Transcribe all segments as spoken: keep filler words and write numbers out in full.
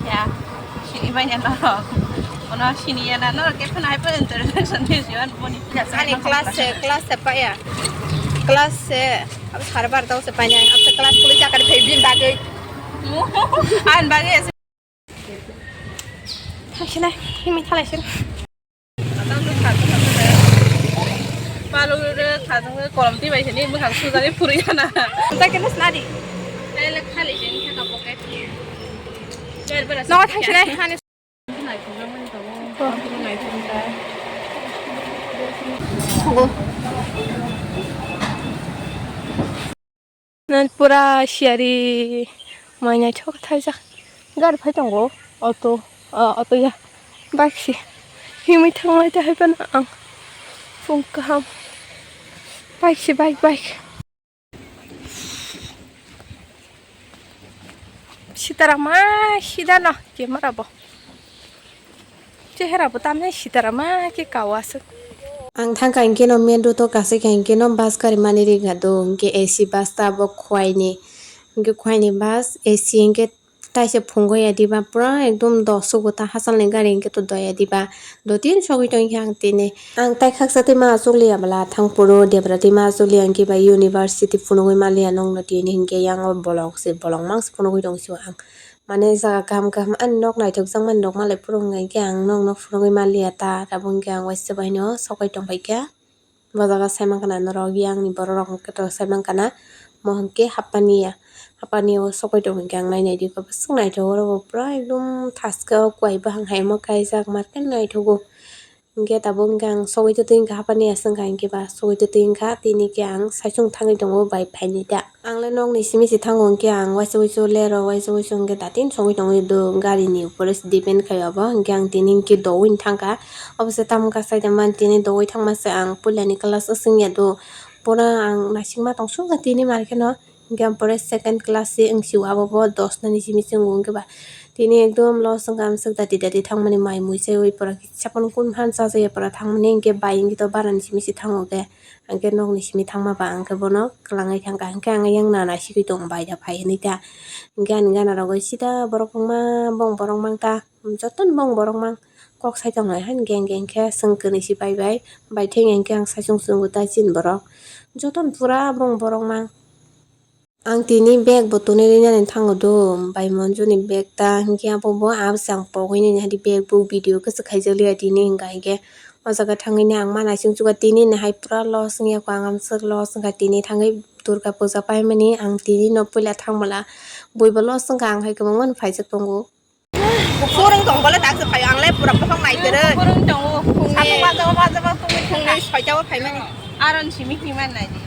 Ya, sini banyak norok. Ono sini ya na norok, kepun hai pun introduction di siwan pun. Ani class se, class se pa ya. Class se, apa sarbar tau se pa ya. Apa class kulit cakar phe bin bagui. An bagui. Thaisina, himi thalaisin. Palu re khajang kolom ti bai sini, mukhang sujari puri kana. Anta kena senadi. Ele khali sini thaka pocket. Nogo thaisina, hani. Nang pura siyari mai naithok thaijak. Gari phai tongo, auto, ah, auto ya. Bike si himwi thanglai ta hai phano ang phung kaham. Bike si bike, bike. Sitaram ma sida no camera bo. Chehera bo tamni sitaram ma khe kawa aswk. Ang thangkha hinkhe no main road o kasai kha hinkhe no bus gari mani ringkha do hinkhe A C bus ta bo khwai ni hinkhe khwai ni bus A C hinkhe taisa phungo ya diba pura ekdom dosok ta hachal ni gari hinkhe to doya diba do tin sogwi tongkha ang tini. Ang tai khaksa twi ma achukliya bwla thangphuru Debra twi ma achukliya hinkhe ba university phunugwi manliya nokno tini hinkhe yang o bolong se bolong mangse phunugwi tong sio ang. Mane jaga kaham kaham ani nok naithokjakmani rok malai phuru wngkha hinkhe ang nokno phunugwi manliya ta tabuk hinkhe ang waisa baino sokbai tongphaikha. Bo jaga saimankha na norok yangni borok rok hinkhe to saimankha na mo hinkhe hapaniya hapaniya o sokbai tong hinkhe ang nainai di khe bwswk naithok oro bo pura ekdom thaska o kwai bwkhang hai omo kaijak markhe naithogo. Hinkhe tabuk hinkhe ang sogwi twi wngkha hapani aswk wngkha hinkhe ba sogwi twi wngkha tini khe ang saichung thangwi tongo bai phaini da. Ang le nokni simi se thango hinkhe ang waisa waisa lero waisa waisa hinkhe datin sogwi tongwi do gari ni upor se depend khai obo hinkhe ang tini hinkhe dowi thangkha obo se tamokhe saida man tini dowi thangma se ang puila ni class wswng ya do pura ang naisingma tong sukha tini markhe no. Hinkhe ang pore second class se wng sio, abo bo dos nani simi se wngo hinkhe ba. Tini ekdom loss wngkha, amswk dati dati thangmani mai mui se ui pora kisa phano kun phan cha cha ya pora thangmani hinkhe bai hinkhe to barani simi se thango khe. Hinkhe nokni simi thangma ba hinkhe bono kwlangwi thangkha, hinkhe ang yang nana sigwi tongo bai da phai hinui ta. Hinkhe ani gana rogo sida borok wngma bong borok mang ta. Jotono bong borok mang kok sai tongnai haino geng geng khe chwng kwnwi se pai bai, bai theng hinkhe ang saichung chungo ta chini borok. Jotono pura bong borok mang. Ang tini bag bo tonwi rinani thango do, bai Monjuni bag ta hinkhe abo bo abse ang pogwi nini hadi bag bo video khe se khaijak liya tini hinkha hinkhe o jaga thangwi ni ang ma naising chuka tini ni hai pura loss wngya kho ang amswk loss wngkha tini thangwi Durga puja paimani ang tini no puila thangmala buibo loss wngkha ang hai kwbangma no phaijak tongo. Kuphur wng tong bole tak se phaio, ang le pura bokhok nai kwrwi. Kuphur wng tongo, phungni. Sakung bajaba, bajaba, phungni phungni soita o phaimani. Aron simi himani nai di.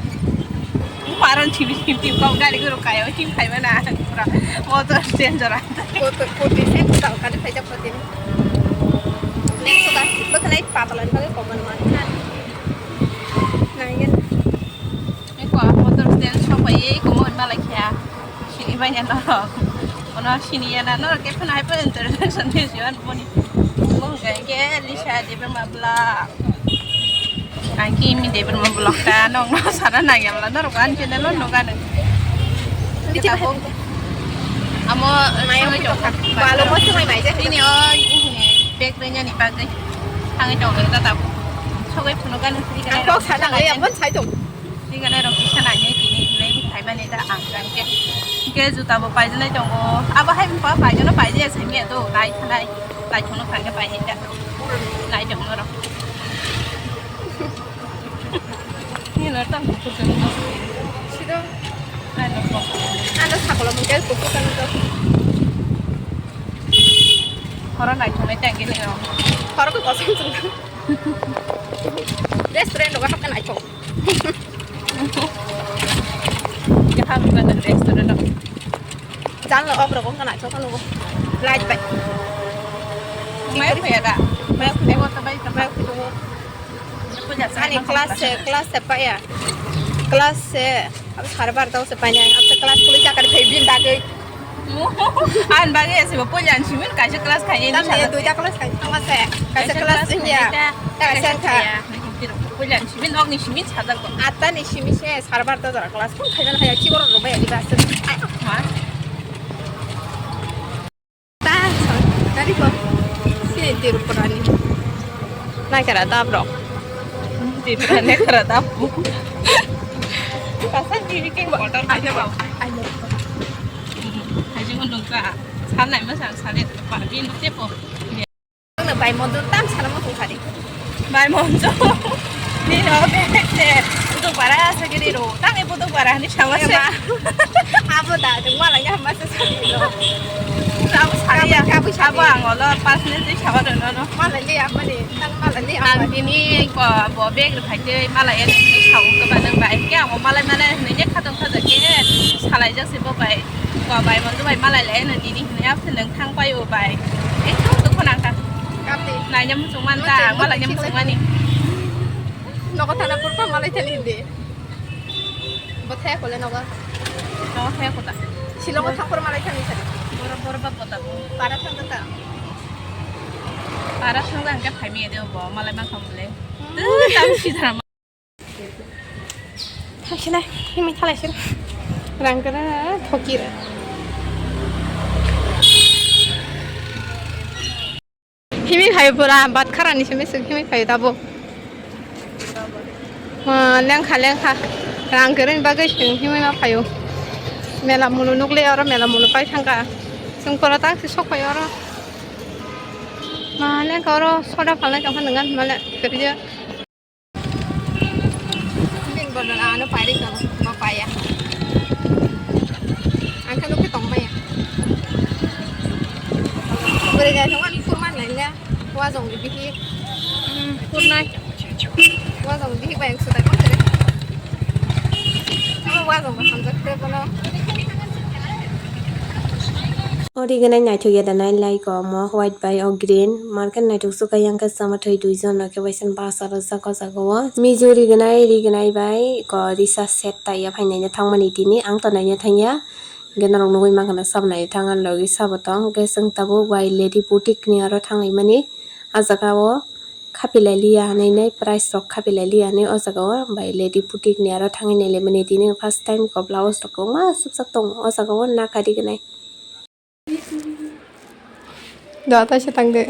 Aron simi him tim kok gari guru kayo him phaimana pura. Motor stand jora. Kotor, kotor sen kuta kali phaijak phatini. Nek suka, bwkhanai patalan bagwi kokon man. Nai gen. Eko motor stand sopai eko mon malai kya. Sini banyak norok. Ono sini ya na norok ke pun hai pun introduction di siwan pun. Mo hingga ke Lisa di berma vlog. Angki mi di berma vlog ta nong no sana nang ya la norok an channel lo no kan. Amo mai sangai jok. Balo mo sangai mai je. Ini o ini bag renya ni bag. Sangai jok ta ta. Sogai pun kan. Ang kok sana ngai ang pun sai jok. Tingana rok kisa nai tini hinwi phaimani da ang jang khe. Hingkhe juta bo paijak nai tongo. Abo hai wngkha paijak no paijak ya simi ya do nai thanai. Nai thono thangkhe painai da. Nai tongo rok. Ni no tang ko jang no. Sido. Ano ko. Ano sakolo mungkel ko ko tang do. Horo nai thongnai tang khe ni no. Horo ko kosong thong. Restaurant rogo hapna naithok. Kaham ka nang restaurant rogo. Jang lo ok rogo ka naithok ka nugo. Light bai. Mai ko ya da. Mai ko. Mai ko ta bai ka. Mai ko. Ani class se, class se pa ya. Class se, ab sarbar tau se pa ya. Ab class kuli jakar phai bin bagwi. An bagwi ase ba poila an simin kaisa class khaini. Tam ne duita class khaini. Tama se. Kaisa class India. Kaisa kha. Puila ni simi, nok ni simi sajak bo. Atta ni simi se sarbar ta jora class phone khaina haya, chiboro rok bai ali ba se. Ai, ma. Ta, tari ko. Si Tirupura ni. Nai kara dab rok. Tirupura ni kara dab. Pasan ni king order aja ba. Ayo. Aja mo dong ka. Sanai ma sang sale pa bin te po. Ang bai monjo tam sana mo tong sari. Bai monjo. Ni ro ke te. Budu para sa ke ni ro. Tang e budu para ni sama se. Abo da, deng mala ya ma sa sari ro. Abo sari ya. Kabu, kabu sari. Abo ang olo pas ne te sawa do no no. Mala le ya ma ni, tang mala le ya ma. Ang tini ko bo bag ro khai te mala ya ni sawa ko ba nang bai. Ke ang mala mala ne ne khatong khaja ke. Salai jak se bo bai. Ko bai, monjo bai malai le, no nini hwnwi abo se nwng thang pai o bai. Ekdom dukhu nang kha. Kapti. Naina muchung man ta, malai ni muchung mani. Nogo thana purba malai thani hindi. Bo thaya kole nogo. Nogo thaya kota. Shillong thang pur malai thani sari. Boro, boro ba kota bo. Para thang ta. Para thang ta hwnkhe phai mi de bo, malai ma kham le. Hmm. Tu tam si thara. Thangsinai, himwi thalai sir. Rang kwrwi thokir. Himwi phaio pura, bat kharani simi suk himwi phaio tabuk. Ma, lengkha, lengkha. Rang kwrwini bagwi sung himwi ma phaio. Mela mulu nukle oro, mela mulu pai thangkha. Sung pura tang si sok phaio oro. Ma, lengkha oro soda phalnai tongkha nwngan male kwrwio. Bini bono ano pairi ko, ma paya. Ang khe nukhe tong maya. Bwrwi ga thangma kurma nai le, wajong ni bihi. Hmm, kurnai. Wajong ni bihi bai ang sutai kon tere. Ano wajong ba hamjak te bono. O rignai naithok ya da nai lai ko omo white bai o green market naithok suka yang khe chama thwi duijon no khe waisa basa rwjak o jaga o. Mijo rignai rignai bai ko risa set taiya phai naina thangmani tini ang to naina thangya. Hwnkhe norok nugwi mankha na sabo naina thang ani logi sabo tong hwnkhe chwng tabuk bai lady boutique ni aro thanglaimani ah jaga o. Khapilai liya hinwi nai price rok khapilai liya hinwi o jaga o bai lady boutique ni aro thangwi nailaimani tini first time ko blouse rok kwbangma supjak tongo o jaga o nakha rignai. Da taisa tangde.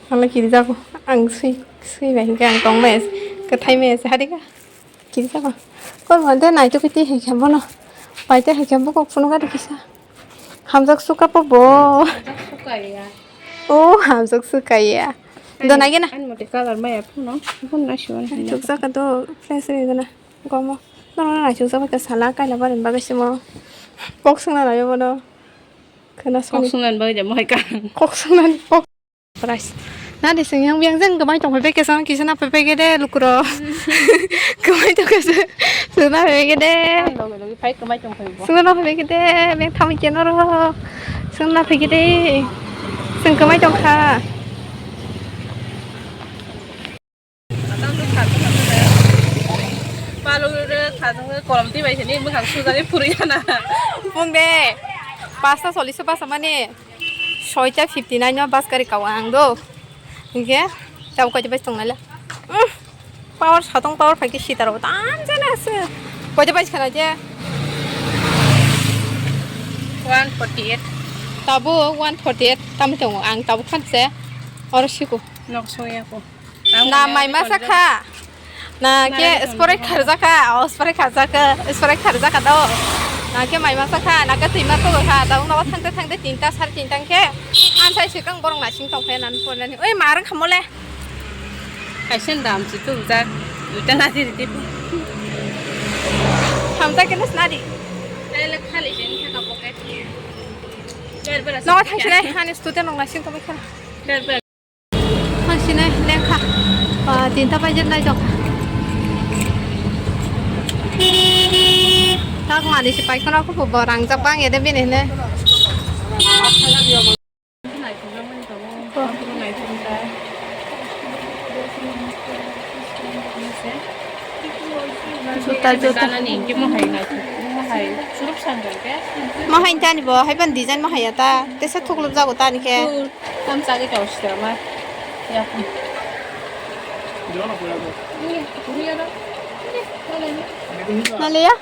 Hala kiri jago ang sui sui bai hingke ang tong maya kwthai maya se harika. Kisa ba. Kol ma de nai to kiti hai khe bono. Pai te hai khe bo kok phunuk ari kisa. Hamjak suka po bo. Hamjak suka ya. O hamjak suka ya. Do nai gena. An mote color maya phuno. Phun na shiwan. Tuk jaka do fresh re gena. Gomo. Nono nai tuk jaka sala kaila bari bagwi simo. Kok sungna nai bono. Khena soni. Kok sungna bagwi de mohai ka. Kok sungna kok. Price. Nadi sing yang biang jeng kwmai tong phai kesa kisa na phai de lukro. Kwmai tong kesa. Suna phai de. Logi logi phai kwmai tong phai bo. Suna phai de. Biang thami keno ro. Suna phai de. Sing kwmai tong kha. Palung re khajang kolom ti bai sini mukhang sujani puri jana. Phung de. Pasta solis pasta mani. Soita fifty nine no bus gari kawa ang do. Hingke tabo koito bai tong nala. Power satong power phaikhe sitaro tam jana ase. Koito bai khana je. One forty eight. Tabo one forty eight tam tongo ang tabo khan se. Oro siko. Nok soya ko. Na mai masa kha. Na ke spray kharjaka, o spray kharjaka, spray kharjaka do. Na ke mai masa kha, na ke twima to kha, da uno thangte thangte tinta sar tinta khe. An sai sikang borong na sing tong khe nan pornani. Oi marang khamole. Kaisen dam si tu jak. Duita na diri tipu. Hamjak kene snadi. Ele khali jeng thaka pocket. No thangsinai, ani student rok na sing tong kha. Thangsinai lengkha. Ba, tinta paijak naijak. Tak mani si paikhono khupu bo rangjak bang ede bini hine. Juta, juta. Mohai tani bo, haiban design mohai ya ta. Tesa thuklop jago tani khe. Tam chagwi tong sitama. Naliya?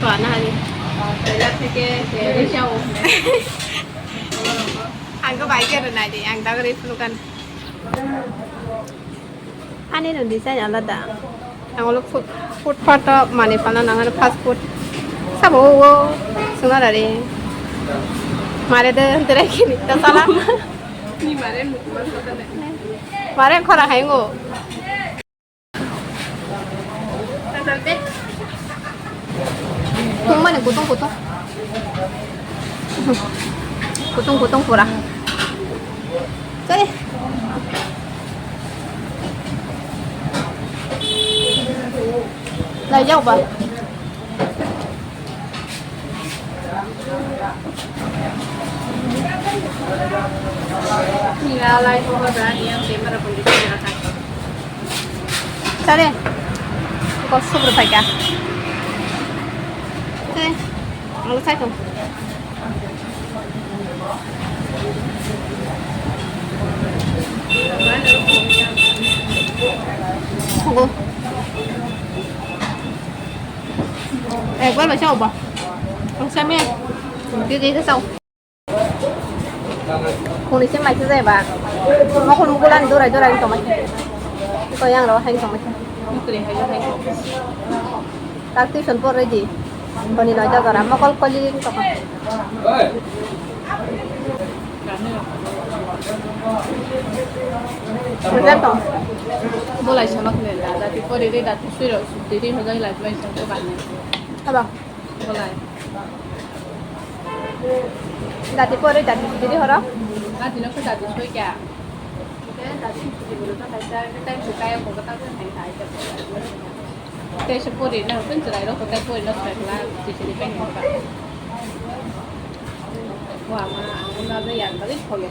Wah, nah, ini. Ang ko bai khe rwnai di, ang dagri phunukhan. Ani no design alada. Ang ulo food, food part o mani phalna nangnai fast food. Sabo o, o, swngarari. Mare de, tere kini, ta sala. Ni mare mukuman kota de. Mare khora hai ngo. Tungmani kutung kutung. Kutung kutung pura. Sorry. Lai jao ba. Sare, kosok rw phaikha. Sare, ang sai thung. Thugo. Ekbar bai sao ba. Ang sai me. Twi twi khe sao. Phone se mai se jai ba. Mokol mukol ani dorai dorai tongmai. Ko yang ro hai tongmai. Tak tuition por ready. Boni noita jora mokol koli tongmai. Bolai samak ne da, dati pori re, dati sui ro, diri hojai lai, bolai samak ko bani. Aba. Bolai. Dati pori, dati diri horo. Dati no ko dati sui kya? Dati sui bolo ta kai ta, kai ta ko ta ko kai ta. Tei se pori na, kun chwrai rok tei pori na chwrai kla, chichiri pen ni ka. Wa ma, ang na de yan bali khoye.